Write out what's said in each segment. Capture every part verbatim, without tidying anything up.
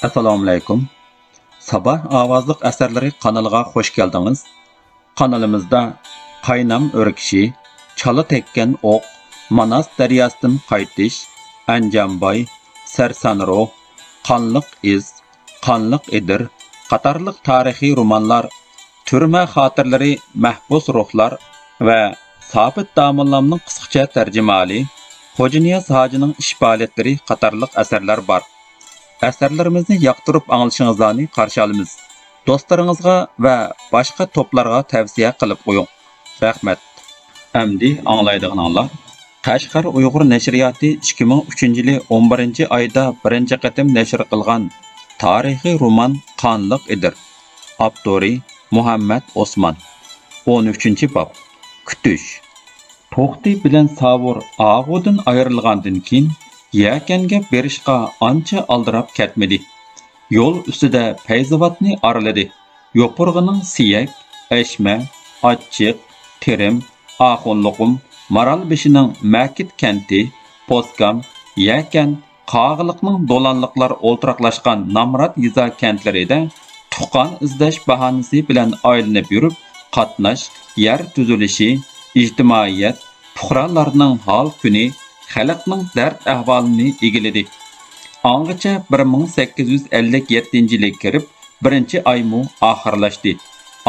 ئەسسالامۇئەلەيكۇم. ساباھ ئاۋازلىق ئەسەرلىرى قانىلىغا خۇش كەلدىڭىز. قانىلىمىزدا قاينام ئۆركىشى، چالا تەگكەن ئوق، ماناس دەرياسىدىن قايتىش، ئەنجانباي، سەرسان روھ، قانلىق ئىز، قانلىق ئېدىر قاتارلىق تارىخىي رومانلار، تۈرمە خاتىرىلىرى، مەھبۇس روھلار ۋە سابىت داموللامنىڭ قىسقىچە تەرجىمىھالى، خوجانىياز ھاجىنىڭ ئىش پائالىيەتلىرى قاتارلىق ئەسەرلەر بار. ئەسەرلىرىمىزنى ياقتۇرۇپ ئاڭلىشىڭىزلارنى قارشى ئالىمىز. دوستلىرىڭىزغا ۋە باشقا توپلارغا تەۋسىيە قىلىپ قويۇڭ. رەھمەت. ئەمدى ئاڭلايدىغىنىڭلار قەشقەر ئۇيغۇر نەشرىياتى ئىككى مىڭ ئۈچىنچى يىلى ئون بىرىنچى ئايدا بىرىنچى قېتىم نەشر قىلغان تارىخىي رومان قانلىق ئېدىر. ئاپتورى مۇھەممەت ئوسمان. ئون ئۈچىنچى باب. كۈتۈش. توختى بىلەن ساۋۇر ئاغۇدىن ئايرىلغاندىن كېيىن، يەكەنگە بېرىشقا ئانچە ئالدىراپ كەتمىدى. يول ئۈستىدە پەيزاۋاتنى ئارىلىدى. يوپۇرغىنىڭ سىيەك، ئەشمە، ئاچچىق، تېرىم، ئاخۇنلۇقۇم، مارالبېشىنىڭ مەكىت كەنتى، پوسكام، يەكەن، قاغىلىقنىڭ دولانلىقلار ئولتۇراقلاشقان نامرات يېزا كەنتلىرىدە تۇغقان ئىزدەش باھانىسى بىلەن ئايلىنىپ يۈرۈپ، قاتناش، يەر تۈزۈلۈشى، ئىجتىمائىيەت، پۇقرالارنىڭ ھال-كۈنى، خەلقنىڭ دەرد-ئەھۋالىنى ئىگىلىدى. ئاڭغىچە بىر مىڭ سەككىز يۈز ئەللىك يەتتىنچى يىلى كىرىپ، بىرىنچى ئايمۇ ئاخىرلاشتى.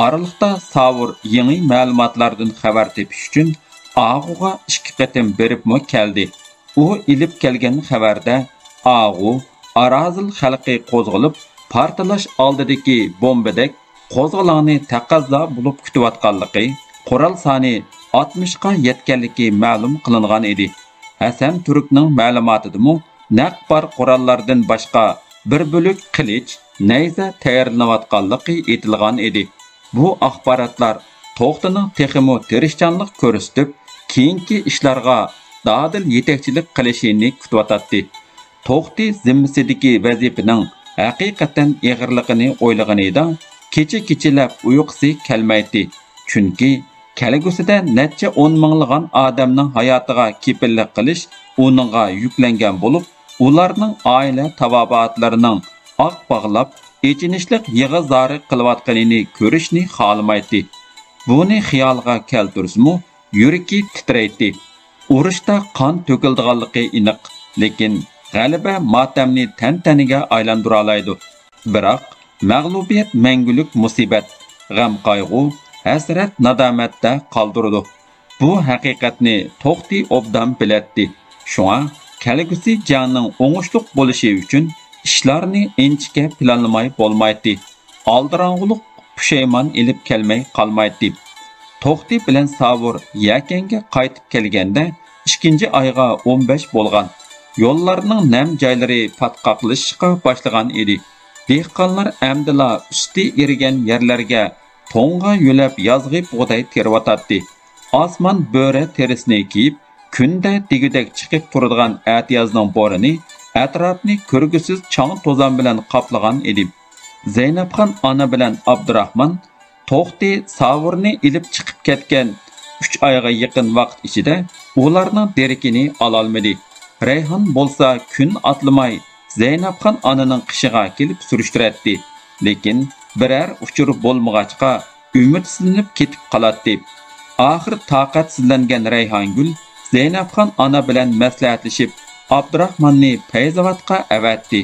ئارىلىقتا ساۋۇر يېڭى مەلۇماتلاردىن خەۋەر تېپىش ئۈچۈن ئاغۇغا ئىككى قېتىم بېرىپمۇ كەلدى. ئۇ ئېلىپ كەلگەن خەۋەردە، ئاغۇ، ئارازىل خەلقى قوزغىلىپ، پارتلاش ئالدىدىكى بومبىدەك قوزغىلاڭنى تەقەززا بولۇپ كۈتۈۋاتقانلىقى، قورال سانى ئاتمىشقا يەتكەنلىكى مەلۇم قىلىنغان ئىدى. ھەسەن تۈركنىڭ مەلۇماتىدىمۇ نەق بار قوراللاردىن باشقا بىر بۆلەك قىلىچ، نەيزە تەييارلىنىۋاتقانلىقى ئېيتىلغان ئىدى. بۇ ئاخباراتلار توختىنىڭ تېخىمۇ تىرىشچانلىق كۆرسىتىپ، كېيىنكى ئىشلارغا دادىل يېتەكچىلىك قىلىشىنى كۈتۈۋاتاتتى. توختى زىممىسىدىكى ۋەزىپىنىڭ ھەقىقەتەن ئېغىرلىقىنى ئويلىغىنىدا، كېچە-كېچىلەپ ئۇيقۇسى كەلمەيتتى. چۈنكى كەلگۈسىدە نەچچە ئون مىڭلىغان ئادەمنىڭ ھاياتىغا كېپىللىك قىلىش ئۇنىڭغا يۈكلەنگەن بولۇپ، ئۇلارنىڭ ئائىلە تاۋابىئاتلىرىنىڭ ئاق باغلاپ، ئېچىنىشلىق يىغا-زارى قىلىۋاتقىنىنى كۆرۈشنى خالىمايتتى. بۇنى خىيالىغا كەلتۈرسىمۇ، يۈرىكى تىترەيتتى. ئۇرۇشتا قان تۆكۈلىدىغانلىقى ئېنىق، لېكىن غەلىبە ماتەمنى تەنتەنىگە ئايلاندۇرالايدۇ. بىراق، مەغلۇبىيەت مەڭگۈلۈك مۇسىبەت، غەم-قايغۇ، ھەسرەت-نادامەتتە قالدۇرىدۇ. بۇ ھەقىقەتنى توختى ئوبدان بىلەتتى. شۇڭا، كەلگۈسى جەڭنىڭ ئوڭۇشلۇق بولۇشى ئۈچۈن ئىشلارنى ئىنچىكە پىلانلىماي بولمايتتى. ئالدىراڭغۇلۇق، پۇشايمان ئېلىپ كەلمەي قالمايتتى. توختى بىلەن ساۋۇر يەكەنگە قايتىپ كەلگەندە، ئىككىنچى ئايغا ئون بەش بولغان. يوللارنىڭ نەم جايلىرى پاتقاقلىشىشقا باشلىغان ئىدى. دېھقانلار ئەمدىلا ئۈستى ئېرىگەن يەرلەرگە توڭغا يۆلەپ يازغى بۇغداي تېرىۋاتاتتى. ئاسمان بۆرە تېرىسىنى كىيىپ، كۈندە دېگۈدەك چىقىپ تۇرىدىغان ئەتىيازنىڭ بورىنى ئەتراپنى كۆرگۈسىز چاڭ-توزان بىلەن قاپلىغان ئىدى. زەينەپخان ئانا بىلەن ئابدۇراخمان توختى ساۋۇرنى ئېلىپ چىقىپ كەتكەن ئۈچ ئايغا يېقىن ۋاقىت ئىچىدە ئۇلارنىڭ دېرىكىنى ئالالمىدى. رەيھان بولسا كۈن ئاتلىماي زەينەپخان ئانىنىڭ قېشىغا كېلىپ سۈرۈشتۈرەتتى. لېكىن بىرەر ئۇچۇر بولمىغاچقا، ئۈمىدسىزلىنىپ كېتىپ قالاتتى. ئاخىر تاقەتسىزلەنگەن رەيھانگۈل زەينەپخان ئانا بىلەن مەسلىھەتلىشىپ، ئابدۇراخماننى پەيزاۋاتقا ئەۋەتتى.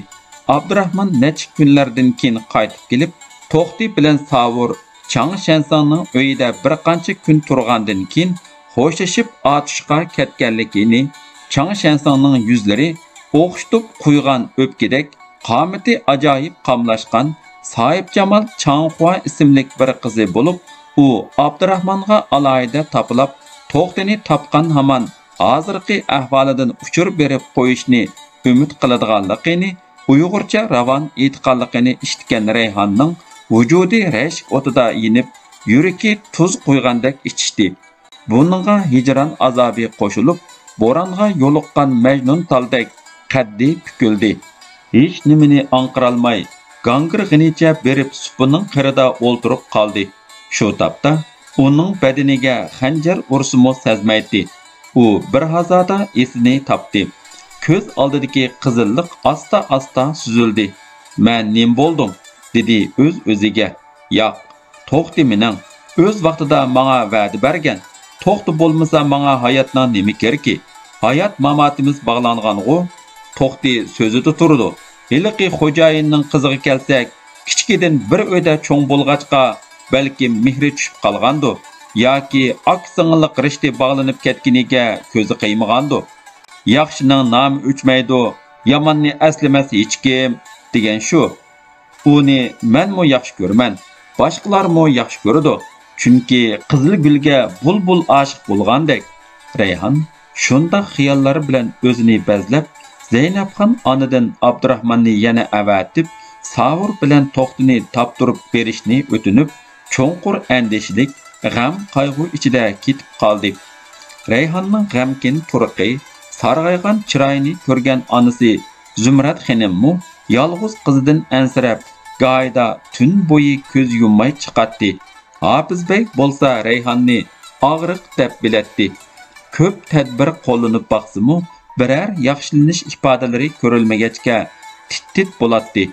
ئابدۇراخمان نەچچە كۈنلەردىن كېيىن قايتىپ كېلىپ، توختى بىلەن ساۋۇر چاڭ شەنساڭنىڭ ئۆيىدە بىر قانچە كۈن تۇرغاندىن كېيىن، خوشلىشىپ ئاتۇشقا كەتكەنلىكىنى، چاڭ شەنساڭنىڭ يۈزلىرى ئوخشىتىپ قويغان ئۆپكىدەك، قامىتى ئاجايىپ قاملاشقان ساھىبجامال چاڭخۇا ئىسىملىك بىر قىزى بولۇپ، ئۇ ئابدۇراخمانغا ئالاھىدە تاپىلاپ، توختىنى تاپقان ھامان ھازىرقى ئەھۋالىدىن ئۇچۇر بېرىپ قويۇشنى ئۈمىد قىلىدىغانلىقىنى ئۇيغۇرچە راۋان ئېيتقانلىقىنى ئىشىتكەن رەيھاننىڭ ۋۇجۇدى رەشك ئوتىدا يېنىپ، يۈرىكى تۇز قۇيغاندەك ئىچىشتى. بۇنىڭغا ھىجران ئازابى قوشۇلۇپ، بورانغا يولۇققان مەجنۇنتالدەك قەددى پۈكۈلدى. ھېچنېمىنى ئاڭقىرالماي، گاڭگىرىغىنىچە بېرىپ سۇپىنىڭ قىرىدا ئولتۇرۇپ قالدى. شۇ تاپتا ئۇنىڭ بەدىنىگە خەنجەر ئۇرسىمۇ سەزمەيتتى. ئۇ بىر ھازادا ئېسىنى تاپتى. كۆز ئالدىدىكى قىزىللىق ئاستا-ئاستا سۈزۈلدى. مەن نېمە بولدۇم؟ دېدى ئۆز-ئۆزىگە. ياق، توختى مېنىڭ. ئۆز ۋاقتىدا ماڭا ۋەدە بەرگەن. توختى بولمىسا ماڭا ھاياتنىڭ نېمە كېرىكى؟ ھايات-ماماتىمىز باغلانغانغۇ؟ توختى سۆزىدە تۇرىدۇ. ھېلىقى خوجايىننىڭ قىزىغا كەلسەك، كىچىكىدىن بىر ئۆيدە چوڭ بولغاچقا، بەلكىم مېھرى چۈشۈپ قالغاندۇ ياكى ئاكا-سىڭىللىق رىشتە باغلىنىپ كەتكىنىگە كۆزى قىيمىغاندۇ؟ ياخشىنىڭ نامى ئۆچمەيدۇ، ياماننى ئەسلىمەس ھېچكىم، دېگەن شۇ. ئۇنى مەنمۇ ياخشى كۆرىمەن، باشقىلارمۇ ياخشى كۆرىدۇ. چۈنكى قىزىلگۈلگە بۇلبۇل ئاشىق بولغاندەك. رەيھان شۇنداق خىياللار بىلەن ئۆزىنى بەزلەپ، زەينەپخان ئانىدىن ئابدۇراخماننى يەنە ئەۋەتىپ، ساۋۇر بىلەن توختىنى تاپتۇرۇپ بېرىشنى ئۆتۈنۈپ، چوڭقۇر ئەندىشىلىك، غەم-قايغۇ ئىچىدە كېتىپ قالدى. رەيھاننىڭ غەمكىن تۇرقى، سارغايغان چىرايىنى كۆرگەن ئانىسى زۇمرەت خېنىممۇ يالغۇز قىزىدىن ئەنسىرەپ، گاھىدا تۈن بويى كۆز يۇمماي چىقاتتى. ھاپىز بەگ بولسا رەيھاننى ئاغرىق دەپ بىلەتتى. كۆپ تەدبىر قوللىنىپ باقسىمۇ، بىرەر ياخشىلىنىش ئىپادىلىرى كۆرۈلمىگەچكە، تىت-تىت بولاتتى.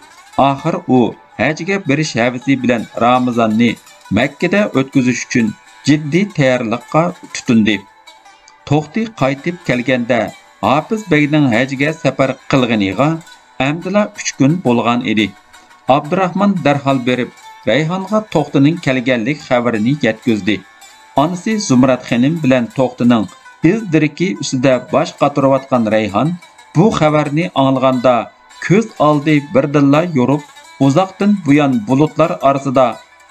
ئاخىر ئۇ ھەجگە بېرىش ھەۋىسى بىلەن رامىزاننى مەككىدە ئۆتكۈزۈش ئۈچۈن جىددىي تەييارلىققا تۇتۇندى. توختى قايتىپ كەلگەندە، ھاپىز بەگنىڭ ھەجگە سەپەر قىلغىنىغا ئەمدىلا ئۈچ كۈن بولغان ئىدى. ئابدۇراخمان دەرھال بېرىپ، رەيھانغا توختىنىڭ كەلگەنلىك خەۋىرىنى يەتكۈزدى. ئانىسى زۇمرەت خېنىم بىلەن توختىنىڭ ئىز دېرىكى ئۈستىدە باش قاتۇرۇۋاتقان رەيھان بۇ خەۋەرنى ئاڭلىغاندا، كۆز ئالدى بىردىنلا يورۇپ، ئۇزاقتىن بۇيان بۇلۇتلار ئارىسىدا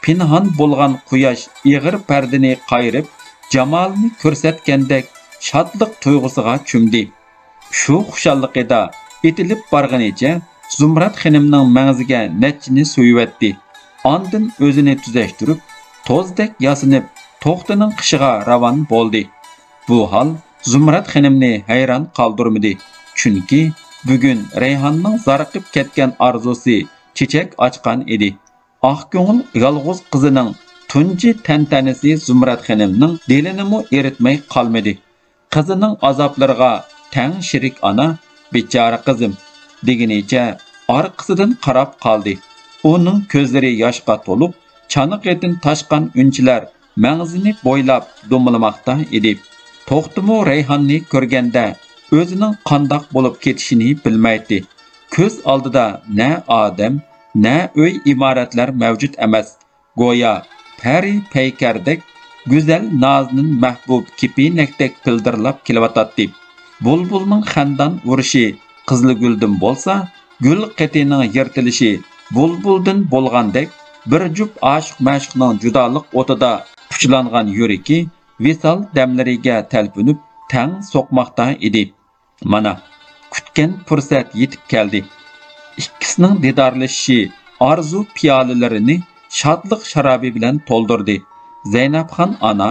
پىنھان بولغان قۇياش ئېغىر پەردىنى قايرىپ، جامالىنى كۆرسەتكەندەك شادلىق تۇيغۇسىغا چۆمدى. شۇ خۇشاللىقىدا ئېتىلىپ بارغىنىچە زۇمرەت خېنىمنىڭ مەڭزىگە نەچچىنى سۆيۈۋەتتى. ئاندىن ئۆزىنى تۈزەشتۈرۈپ، توزدەك ياسىنىپ، توختىنىڭ قېشىغا راۋان بولدى. بۇ ھال زۇمرەت خېنىمنى ھەيران قالدۇرمىدى، چۈنكى بۈگۈن رەيھاننىڭ زارىقىپ كەتكەن ئارزۇسى چېچەك ئاچقان ئىدى. ئاق كۆڭۈل يالغۇز قىزىنىڭ تۇنجى تەنتەنىسى زۇمرەت خېنىمنىڭ دىلىنىمۇ ئېرىتمەي قالمىدى. قىزىنىڭ ئازابلىرىغا تەڭ شېرىك ئانا، بىچارە قىزىم، دېگىنىچە ئارقىسىدىن قاراپ قالدى. ئۇنىڭ كۆزلىرى ياشقا تولۇپ، چانىقىدىن تاشقان ئۈنچىلەر مەڭزىنى بويلاپ دومىلىماقتا ئىدى. توختىمۇ رەيھاننى كۆرگەندە ئۆزىنىڭ قانداق بولۇپ كېتىشىنى بىلمەيتتى. كۆز ئالدىدا نە ئادەم، نە ئۆي ئىمارەتلەر مەۋجۇت ئەمەس. گويا پەرى پەيكەردەك گۈزەل نازنىن مەھبۇب كېپىنەكتەك پىلدىرلاپ كېلىۋاتاتتى. بۇلبۇلنىڭ خەندان ئۇرۇشى قىزىلگۈلدىن بولسا، گۈل قېتىنىڭ يىرتىلىشى بۇلبۇلدىن بولغاندەك، بىر جۈپ ئاشىق-مەشۇقنىڭ جۇدالىق ئوتىدا پۇچىلانغان يۈرىكى ۋىسال دەملىرىگە تەلپۈنۈپ تەڭ سوقماقتا ئىدى. مانا، كۈتكەن پۇرسەت يېتىپ كەلدى. ئىككىسىنىڭ دىدارلىشىشى ئارزۇ پىيالىلىرىنى شادلىق شارابى بىلەن تولدۇردى. زەينەپخان ئانا،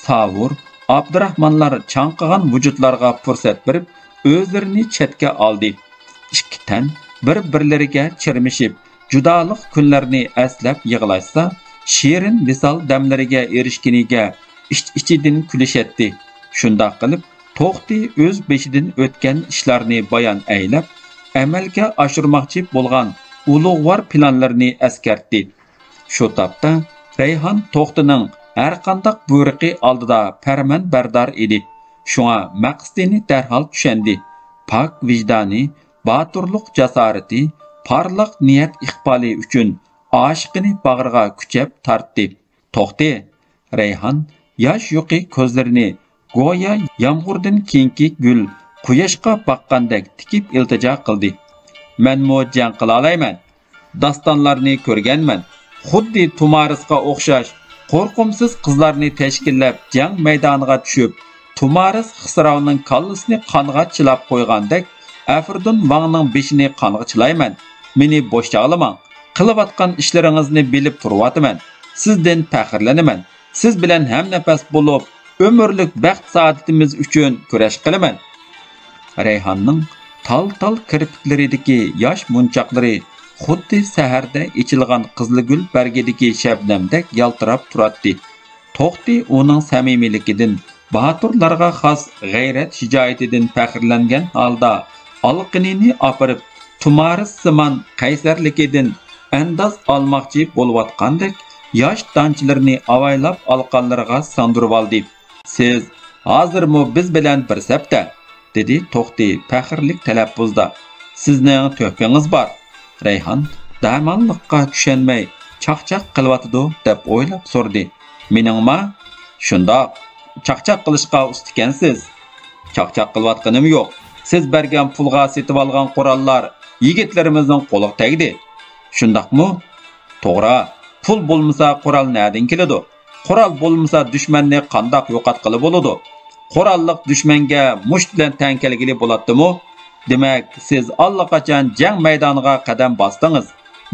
ساۋۇر، ئابدۇراخمانلار چاڭقىغان ۋۇجۇدلارغا پۇرسەت بېرىپ، ئۆزلىرىنى چەتكە ئالدى. ئىككى تەن بىر-بىرلىرىگە چىرمىشىپ، جۇدالىق كۈنلەرنى ئەسلەپ يىغلاشسا، شېرىن ۋىسال دەملىرىگە ئېرىشكىنىگە ئىچ-ئىچىدىن كۈلۈشەتتى. شۇنداق قىلىپ، توختى ئۆز بېشىدىن ئۆتكەن ئىشلارنى بايان ئەيلەپ، ئەمەلگە ئاشۇرماقچى بولغان ئۇلۇغۋار پىلانلىرىنى ئەسكەرتتى. شۇ تاپتا رەيھان توختىنىڭ ھەرقانداق بۇيرۇقى ئالدىدا پەرمانبەردار ئىدى. شۇڭا مەقسىتىنى دەرھال چۈشەندى. پاك ۋىجدانى، باتۇرلۇق جاسارىتى، پارلاق نىيەت ئىقبالى ئۈچۈن ئاشىقىنى باغرىغا كۈچەپ تارتتى. توختى! رەيھان ياش يۇقى كۆزلىرىنى گويا يامغۇردىن كېيىنكى گۈل قۇياشقا باققاندەك تىكىپ ئىلتىجا قىلدى. مەنمۇ جەڭ قىلالايمەن. داستانلارنى كۆرگەنمەن. خۇددى تۇمارىسقا ئوخشاش قورقۇمسىز قىزلارنى تەشكىللەپ جەڭ مەيدانىغا چۈشۈپ، تۇمارىس خىسراۋنىڭ كاللىسىنى قانغا چىلاپ قويغاندەك، ئەفرىدۇن ۋاڭنىڭ بېشىنى قانغا چىلايمەن. مېنى بوش چاغلىماڭ. قىلىۋاتقان ئىشلىرىڭىزنى بىلىپ تۇرۇۋاتىمەن. سىزدىن پەخىرلىنىمەن. سىز بىلەن ھەمنەپەس بولۇپ، ئۆمۈرلۈك بەخت-سائادىتىمىز ئۈچۈن كۈرەش قىلىمەن. رەيھاننىڭ تال-تال كىرپىكلىرىدىكى ياش مونچاقلىرى خۇددى سەھەردە ئېچىلغان قىزىلگۈل بەرگىدىكى شەبنەمدەك يالتىراپ تۇراتتى. توختى ئۇنىڭ سەمىمىيلىكىدىن، باتۇرلارغا خاس غەيرەت-شىجائىتىدىن پەخىرلەنگەن ھالدا ئالىقىنىنى ئاپىرىپ، تۇمارىسسىمان قەيسەرلىكىدىن ئەنداز ئالماقچى بولۇۋاتقاندەك ياش دانچىلىرىنى ئاۋايلاپ ئالىقانلىرىغا سىڭدۈرۈۋالدى. سىز ھازىرمۇ بىز بىلەن بىر سەپتە، دېدى توختى پەخىرلىك تەلەپپۇزدا. سىزنىڭ تۆھپىڭىز بار. رەيھان دەماللىققا چۈشەنمەي چاقچاق قىلىۋاتىدۇ دەپ ئويلاپ سورىدى. مېنىڭما؟ شۇنداق، چاقچاق قىلىشقا ئۇستىكەنسىز. چاقچاق قىلىۋاتقىنىم يوق. سىز بەرگەن پۇلغا سېتىۋالغان قوراللار يىگىتلىرىمىزنىڭ قولىغا تەگدى. شۇنداقمۇ؟ توغرا، پۇل بولمىسا قورال نەدىن كېلىدۇ؟ قورال بولمىسا دۈشمەننى قانداق يوقاتقىلى بولىدۇ؟ قوراللىق دۈشمەنگە مۇشت بىلەن تەڭ كەلگىلى بولاتتىمۇ؟ دېمەك، سىز ئاللىقاچان جەڭ مەيدانىغا قەدەم باستىڭىز.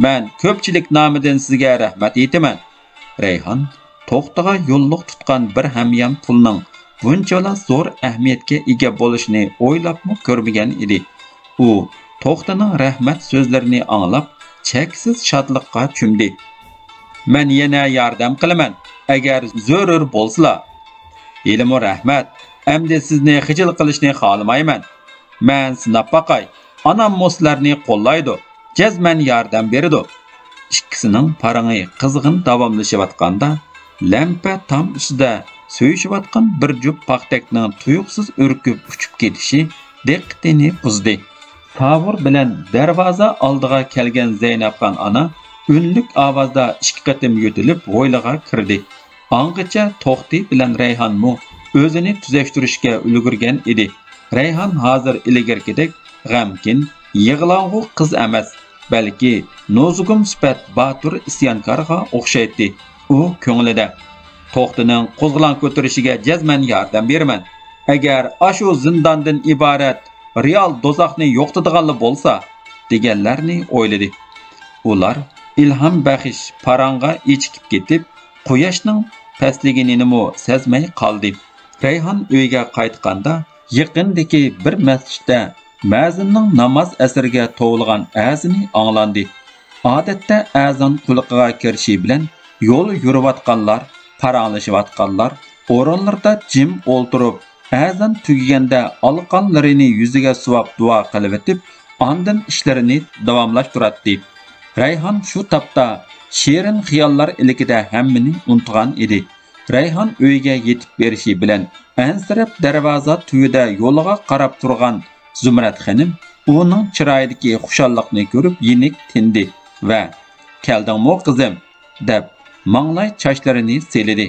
مەن كۆپچىلىك نامىدىن سىزگە رەھمەت ئېيتىمەن. رەيھان توختىغا يوللۇق تۇتقان بىر ھەميان پۇلنىڭ بۇنچىۋالا زور ئەھمىيەتكە ئىگە بولۇشىنى ئويلاپمۇ كۆرمىگەن ئىدى. ئۇ توختىنىڭ رەھمەت سۆزلىرىنى ئاڭلاپ، چەكسىز شادلىققا چۆمدى. مەن يەنە ياردەم قىلىمەن، ئەگەر زۆرۈر بولسىلا. ھېلىمۇ رەھمەت، ئەمدى سىزنى خىجىل قىلىشنى خالىمايمەن. مەن سىناپ باقاي، ئاناممۇ سىلەرنى قوللايدۇ، جەزمەن ياردەم بېرىدۇ. ئىككىسىنىڭ پارىڭى قىزغىن داۋاملىشىۋاتقاندا، لەمپە تام ئۈستىدە سۆيۈشۈۋاتقان بىر جۈپ پاختەكنىڭ تۇيۇقسىز ئۈركۈپ ئۇچۇپ كېتىشى دىققىتىنى بۇزدى. ساۋۇر بىلەن دەرۋازا ئالدىغا كەلگەن زەينەپخان ئانا ئۈنلۈك ئاۋازدا ئىككى قېتىم يۆتىلىپ ھويلىغا كىردى. ئاڭغىچە توختى بىلەن رەيھانمۇ ئۆزىنى تۈزەشتۈرۈشكە ئۈلگۈرگەن ئىدى. رەيھان ھازىر ئىلگىرىكىدەك غەمكىن، يىغلاڭغۇ قىز ئەمەس، بەلكى نوزۇگۇم سۈپەت باتۇر ئىسيانكارغا ئوخشايتتى. ئۇ كۆڭلىدە، توختىنىڭ قوزغىلاڭ كۆتۈرۈشىگە جەزمەن ياردەم بېرىمەن. ئەگەر ئاشۇ زىنداندىن ئىبارەت رېئال دوزاخنى يوقىتىدىغانلا بولسا، دېگەنلەرنى ئويلىدى. ئۇلار ئىلھام بەخش پاراڭغا ئېچىكىپ كېتىپ، قۇياشنىڭ پەسلىگىنىنىمۇ سەزمەي قالدى. رەيھان ئۆيىگە قايتقاندا، يېقىندىكى بىر مەسچىتتە مەزىننىڭ ناماز ئەسىرىگە توۋلىغان ئەزىنى ئاڭلاندى. ئادەتتە ئەزان قۇلىقىغا كىرىشى بىلەن يول يۈرۈۋاتقانلار، پاراڭلىشىۋاتقانلار ئورۇنلىرىدا جىم ئولتۇرۇپ، ئەزان تۈگىگەندە ئالىقانلىرىنى يۈزىگە سۇۋاپ دۇئا قىلىۋېتىپ، ئاندىن ئىشلىرىنى داۋاملاشتۇراتتى. رەيھان شۇ تاپتا شېرىن خىياللار ئىلكىدە ھەممىنى ئۇنتۇغان ئىدى. رەيھان ئۆيگە يېتىپ بېرىشى بىلەن ئەنسىرەپ دەرۋازا تۈۋىدە يولىغا قاراپ تۇرغان زۇمرەت خېنىم ئۇنىڭ چىرايىدىكى خۇشاللىقنى كۆرۈپ يېنىك تىندى ۋە «كەلدىڭمۇ، قىزىم؟» دەپ ماڭلاي چاچلىرىنى سىيلىدى.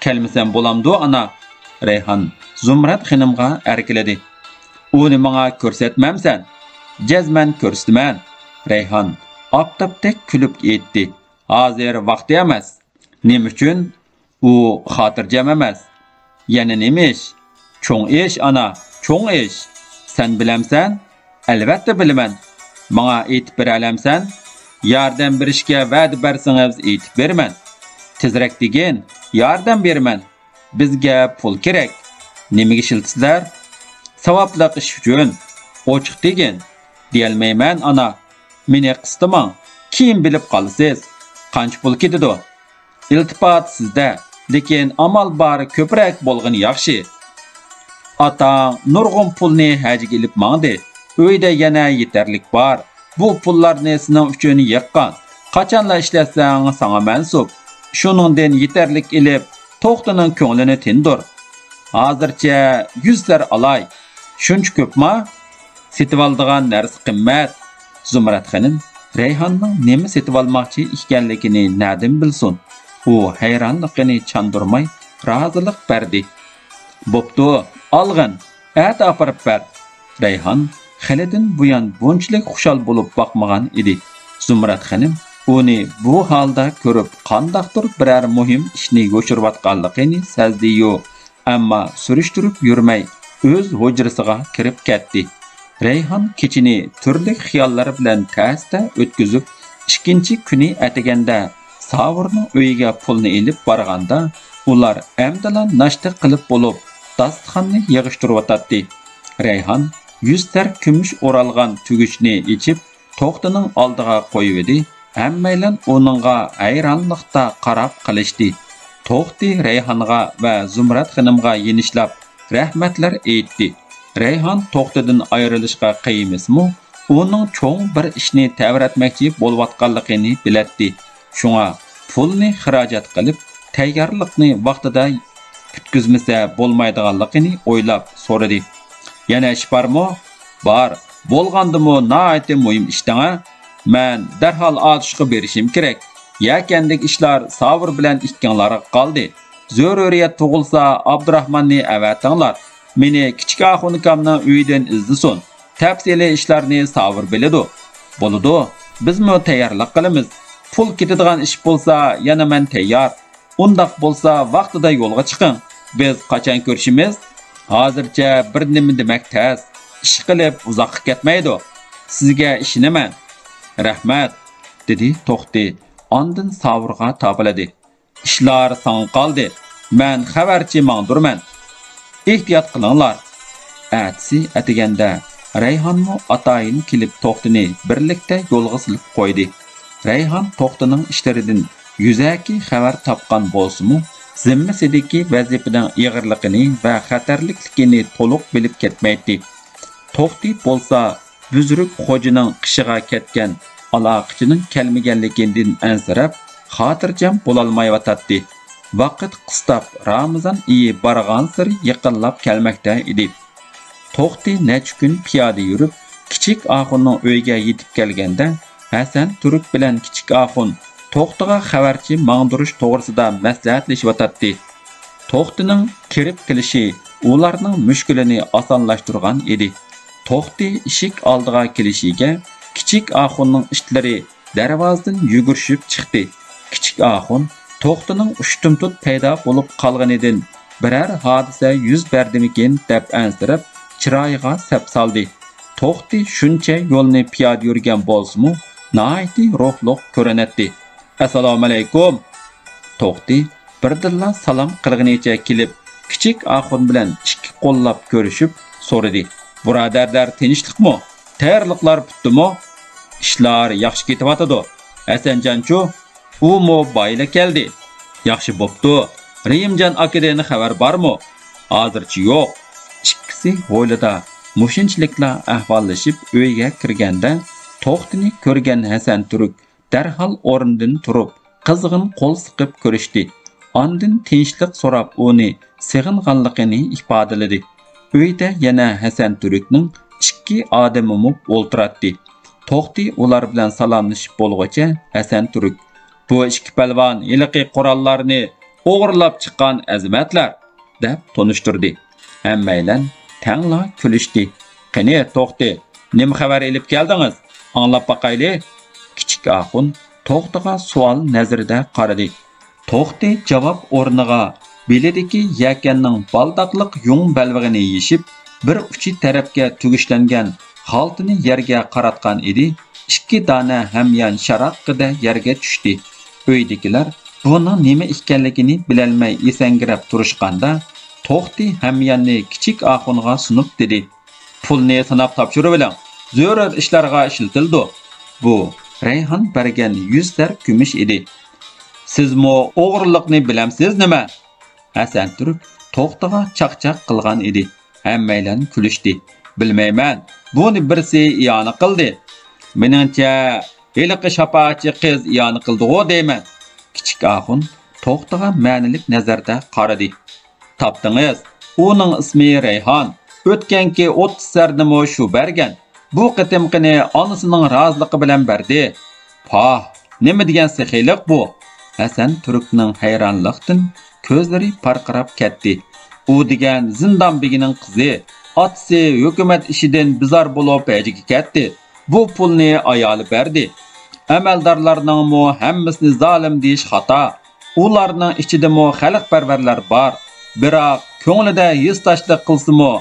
«كەلمىسەم بولامدۇ، ئانا؟» رەيھان زۇمرەت خېنىمغا ئەركىلىدى. «ئۇنى ماڭا كۆرسەتمەمسەن؟» «جەزمەن كۆرسىتىمەن.» رەيھان ئاپتاپتەك كۈلۈپ ئېيتتى. «ھازىر ۋاقتى ئەمەس.» «نېمە ئۈچۈن؟» «ئۇ خاتىرجەم ئەمەس.» «يەنە نېمە ئىش؟» «چوڭ ئىش، ئانا، چوڭ ئىش.» «سەن بىلەمسەن؟» «ئەلۋەتتە بىلىمەن.» «ماڭا ئېيتىپ بېرەلەمسەن؟» «ياردەم بېرىشكە ۋەدە بەرسىڭىز ئېيتىپ بېرىمەن.» «تېزرەك دېگىن، ياردەم بېرىمەن.» «بىزگە پۇل كېرەك.» «نېمىگە ئىشلىتىسىلەر؟» «ساۋابلىق ئىش ئۈچۈن.» «ئوچۇق دېگىن.» «دېيەلمەيمەن، ئانا.» «مېنى قىستىماڭ، كېيىن بىلىپ قالىسىز.» «قانچە پۇل كېتىدۇ؟» «ئىلتىپات سىزدە، لېكىن ئامال بار كۆپرەك بولغىنى ياخشى.» «ئاتاڭ نۇرغۇن پۇلنى ھەجگە ئېلىپ ماڭدى. ئۆيدە يەنە يېتەرلىك بار. بۇ پۇللارنى سېنىڭ ئۈچۈن يىغقان. قاچانلا ئىشلەتسەڭ، ساڭا مەنسۇپ. شۇنىڭدىن يېتەرلىك ئېلىپ، توختىنىڭ كۆڭلىنى تىندۇر.» «ھازىرچە يۈز سەر ئالاي.» «شۇنچە كۆپما؟» «سېتىۋالىدىغان نەرسە قىممەت.» زۇمرەت خېنىم رەيھاننىڭ نېمە سېتىۋالماقچى ئىكەنلىكىنى نەدىن بىلسۇن؟ ئۇ ھەيرانلىقىنى چاندۇرماي رازىلىق بەردى. «بوپتۇ، ئالغىن، ئەتە ئاپىرىپ بەر.» رەيھان خېلىدىن بۇيان بۇنچىلىك خۇشال بولۇپ باقمىغان ئىدى. زۇمرەت خېنىم ئۇنى بۇ ھالدا كۆرۈپ، قانداقتۇر بىرەر مۇھىم ئىشنى يوشۇرۇۋاتقانلىقىنى سەزدى-يۇ، ئەمما سۈرۈشتۈرۈپ يۈرمەي، ئۆز ھۇجرىسىغا كىرىپ كەتتى. رەيھان كېچىنى تۈرلۈك خىياللار بىلەن تەستە ئۆتكۈزۈپ، ئىككىنچى كۈنى ئەتىگەندە ساۋۇرنىڭ ئۆيىگە پۇلنى ئېلىپ بارغاندا، ئۇلار ئەمدىلا ناشتا قىلىپ بولۇپ، داستىخاننى يىغىشتۇرۇۋاتاتتى. رەيھان يۈز سەر كۈمۈش ئورالغان تۈگۈچنى ئېچىپ، توختىنىڭ ئالدىغا قويۇۋىدى. ھەممەيلەن ئۇنىڭغا ھەيرانلىقتا قاراپ قېلىشتى. توختى رەيھانغا ۋە زۇمرەت خېنىمغا يېنىشلاپ رەھمەتلەر ئېيتتى. رەيھان توختىدىن ئايرىلىشقا قىيمىسىمۇ، ئۇنىڭ چوڭ بىر ئىشنى تەۋرەتمەكچى بولۇۋاتقانلىقىنى بىلەتتى. شۇڭا پۇلنى خىراجەت قىلىپ، تەييارلىقنى ۋاقتىدا پۈتكۈزمىسە بولمايدىغانلىقىنى ئويلاپ سورىدى. يەنە ئىش بارمۇ؟ بار. بولغاندىمۇ ناھايىتى مۇھىم ئىش دەڭە. مەن دەرھال ئاتۇشقا بېرىشىم كېرەك. يەكەندىكى ئىشلار ساۋۇر بىلەن ئىككىڭلارغا قالدى. زۆرۈرىيەت تۇغۇلسا، ئابدۇراخماننى ئەۋەتىڭلار. مېنى كىچىك ئاخۇنۇكامنىڭ ئۆيىدىن ئىزدىسۇن. تەپسىلىي ئىشلارنى ساۋۇر بىلىدۇ. بولىدۇ، بىزمۇ تەييارلىق قىلىمىز. پۇل كېتىدىغان ئىش بولسا، يەنە مەن تەييار. ئۇنداق بولسا، ۋاقتىدا يولغا چىقىڭ. بىز قاچان كۆرۈشىمىز؟ ھازىرچە بىر نېمە دېمەك تەس. ئىشقىلىپ، ئۇزاققا كەتمەيدۇ. سىزگە ئىشىنىمەن. رەھمەت، دېدى توختى. ئاندىن ساۋۇرغا تاپىلىدى. ئىشلار ساڭا قالدى. مەن خەۋەرچى ماڭدۇرىمەن. ئېھتىيات قىلىڭلار. ئەتىسى ئەتىگەندە رەيھانمۇ ئاتايىن كېلىپ توختىنى بىرلىكتە يولغا سېلىپ قويدى. رەيھان توختىنىڭ ئىشلىرىدىن يۈزەكى خەۋەر تاپقان بولسىمۇ، زىممىسىدىكى ۋەزىپىنىڭ ئېغىرلىقىنى ۋە خەتەرلىكلىكىنى تولۇق بىلىپ كەتمەيتتى. توختى بولسا بۈزرۈك خوجىنىڭ قېشىغا كەتكەن ئالاقىچىنىڭ كەلمىگەنلىكىدىن ئەنسىرەپ، خاتىرجەم بولالمايۋاتاتتى. ۋاقىت قىستاپ، رامىزان ئېيى بارغانسېرى يېقىنلاپ كەلمەكتە ئىدى. توختى نەچچە كۈن پىيادە يۈرۈپ، كىچىك ئاخۇننىڭ ئۆيىگە يېتىپ كەلگەندە، ھەسەن تۈرك بىلەن كىچىك ئاخۇن توختىغا خەۋەرچى ماڭدۇرۇش توغرىسىدا مەسلىھەتلىشىۋاتاتتى. توختىنىڭ كىرىپ كېلىشى ئۇلارنىڭ مۈشكۈلىنى ئاسانلاشتۇرغان ئىدى. توختى ئىشىك ئالدىغا كېلىشىگە، كىچىك ئاخۇننىڭ ئىتلىرى دەرۋازىدىن يۈگۈرۈشۈپ چىقتى. كىچىك ئاخۇن توختىنىڭ ئۇشتۇمتۇت پەيدا بولۇپ قالغىنىدىن بىرەر ھادىسە يۈز بەردىمىكىن دەپ ئەنسىرەپ، چىرايىغا سەپ سالدى. توختى شۇنچە يولنى پىيادە يۈرگەن بولسىمۇ، ناھايىتى روھلۇق كۆرۈنەتتى. ئەسسالامۇئەلەيكۇم! توختى بىردىنلا سالام قىلغىنىچە كېلىپ، كىچىك ئاخۇن بىلەن ئىككى قوللاپ كۆرۈشۈپ سورىدى. بۇرادەرلەر تىنچلىقمۇ؟ تەييارلىقلار پۈتتىمۇ؟ ئىشلار ياخشى كېتىۋاتىدۇ. ھەسەنجانچۇ؟ ئۇمۇ بايىلا كەلدى. ياخشى بوپتۇ. رېھىمجان ئاكىدىن خەۋەر بارمۇ؟ ھازىرچە يوق. ئىككىسى ھويلىدا مۇشۇنچىلىكلا ئەھۋاللىشىپ ئۆيگە كىرگەندە، توختىنى كۆرگەن ھەسەن تۈرك دەرھال ئورنىدىن تۇرۇپ، قىزغىن قول سىقىپ كۆرۈشتى. ئاندىن تىنچلىق سوراپ ئۇنى سېغىنغانلىقىنى ئىپادىلىدى. ئۆيدە يەنە ھەسەن تۈركنىڭ ئىككى ئادىمىمۇ ئولتۇراتتى. توختى ئۇلار بىلەن سالاملىشىپ بولغۇچە ھەسەن تۈرك، بۇ ئىككى پەلۋان ھېلىقى قوراللارنى ئوغرىلاپ چىققان ئەزىمەتلەر، دەپ تونۇشتۇردى. ھەممەيلەن تەڭلا كۈلۈشتى. قېنى، توختى، نېمە خەۋەر ئېلىپ كەلدىڭىز؟ ئاڭلاپ باقايلى. كىچىك ئاخۇن توختىغا سوئال نەزىرىدە قارىدى. توختى جاۋاب ئورنىغا بېلىدىكى يەكەننىڭ بالداقلىق يۇڭ بەلبېغىنى يېشىپ، بىر ئۇچى تەرەپكە تۈگۈشلەنگەن خالتىنى يەرگە قاراتقان ئىدى. ئىككى دانە ھەميان شاراققىدە يەرگە چۈشتى. ئۆيدىكىلەر بۇنىڭ نېمە ئىكەنلىكىنى بىلەلمەي ئېسەڭگىرەپ تۇرۇشقاندا، توختى ھەمياننى كىچىك ئاخۇنغا سۇنۇپ دېدى: پۇلنى ساناپ تاپشۇرۇۋېلىڭ، زۆرۈر ئىشلارغا ئىشلىتىلىدۇ. بۇ رەيھان بەرگەن يۈز سەر كۈمۈش ئىدى. سىزمۇ ئوغرىلىقنى بىلەمسىز نېمە؟ ھەسەن تۈرك توختىغا چاقچاق قىلغان ئىدى. ھەممەيلەن كۈلۈشتى. بىلمەيمەن، بۇنى بىرسى ئىئانە قىلدى. مېنىڭچە، ھېلىقى شاپائەتچى قىز ئىئانە قىلدىغۇ دەيمەن. كىچىك ئاخۇن توختىغا مەنىلىك نەزەردە قارىدى. تاپتىڭىز. ئۇنىڭ ئىسمى رەيھان. ئۆتكەنكى ئوتتۇز سەرنىمۇ شۇ بەرگەن. بۇ قېتىمقىنى ئانىسىنىڭ رازىلىقى بىلەن بەردى. پاھ، نېمە دېگەن سېخىيلىق بۇ! ھەسەن تۈركنىڭ ھەيرانلىقتىن كۆزلىرى پارقىراپ كەتتى. ئۇ دېگەن زىندان بېگىنىڭ قىزى. ئاتىسى ھۆكۈمەت ئىشىدىن بىزار بولۇپ ھەجگە كەتتى. بۇ پۇلنى ئايالى بەردى. ئەمەلدارلارنىڭمۇ ھەممىسىنى زالىم دېيىش خاتا. ئۇلارنىڭ ئىچىدىمۇ خەلقپەرۋەرلەر بار. بىراق، كۆڭلىدە ھېسداشلىق قىلسىمۇ،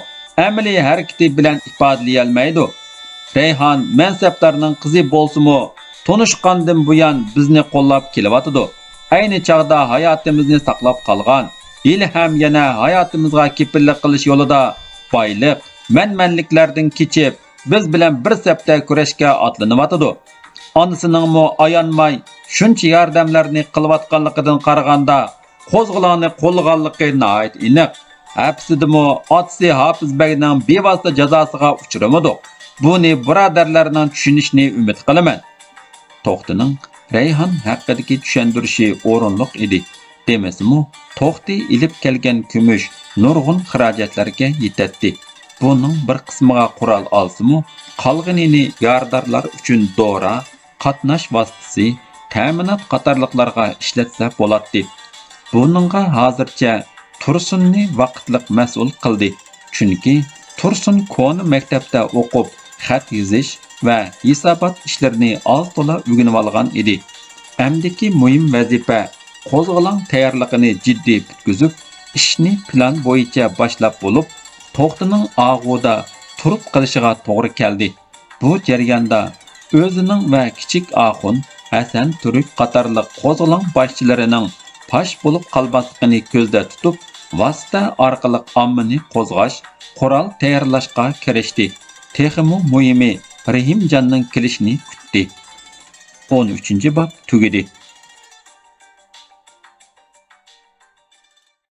ئەمەلىي ھەرىكىتى بىلەن ئىپادىلىيەلمەيدۇ. رەيھان مەنسەپدارنىڭ قىزى بولسىمۇ، تونۇشقاندىن بۇيان بىزنى قوللاپ كېلىۋاتىدۇ. ئەينى چاغدا ھاياتىمىزنى ساقلاپ قالغان، ھېلىھەم يەنە ھاياتىمىزغا كېپىللىك قىلىش يولىدا بايلىق، مەنمەنلىكلەردىن كېچىپ، بىز بىلەن بىر سەپتە كۈرەشكە ئاتلىنىۋاتىدۇ. ئانىسىنىڭمۇ ئايانماي شۇنچە ياردەملەرنى قىلىۋاتقانلىقىدىن قارىغاندا، قوزغىلاڭنى قوللىغانلىقى ناھايىتى ئېنىق. ھەپىسىدىمۇ ئاتىسى ھاپىز بەگنىڭ بىۋاسىتە جازاسىغا ئۇچرىمىدۇق. بۇنى بۇرادەرلەرنىڭ چۈشىنىشىنى ئۈمىد قىلىمەن. توختىنىڭ رەيھان ھەققىدىكى چۈشەندۈرۈشى ئورۇنلۇق ئىدى. دېمىسىمۇ، توختى ئېلىپ كەلگەن كۈمۈش نۇرغۇن خىراجەتلەرگە يېتەتتى. بۇنىڭ بىر قىسمىغا قورال ئالسىمۇ، قالغىنىنى يارىدارلار ئۈچۈن دورا، قاتناش ۋاسىتىسى، تەمىنات قاتارلىقلارغا ئىشلەتسە بولاتتى. بۇنىڭغا ھازىرچە تۇرسۇننى ۋاقىتلىق مەسئۇل قىلدى. چۈنكى تۇرسۇن كونا مەكتەپتە ئوقۇپ، خەت يېزىش ۋە ھېسابات ئىشلىرىنى ئاز-تولا ئۆگىنىۋالغان ئىدى. ئەمدىكى مۇھىم ۋەزىپە قوزغىلاڭ تەييارلىقىنى جىددىي پۈتكۈزۈپ، ئىشنى پىلان بويىچە باشلاپ بولۇپ، توختىنىڭ ئاغۇدا تۇرۇپ قېلىشىغا توغرا كەلدى. بۇ جەرياندا ئۆزىنىڭ ۋە كىچىك ئاخۇن ھەسەن تۈرك قاتارلىق قوزغىلاڭ باشچىلىرىنىڭ پاش بولۇپ قالماسلىقىنى كۆزدە تۇتۇپ، ۋاسىتە ئارقىلىق ئاممىنى قوزغاش، قورال تەييارلاشقا كىرىشتى. تېخىمۇ مۇھىمى، رېھىمجاننىڭ كېلىشىنى كۈتتى. ئون ئۈچىنچى باب تۈگىدى.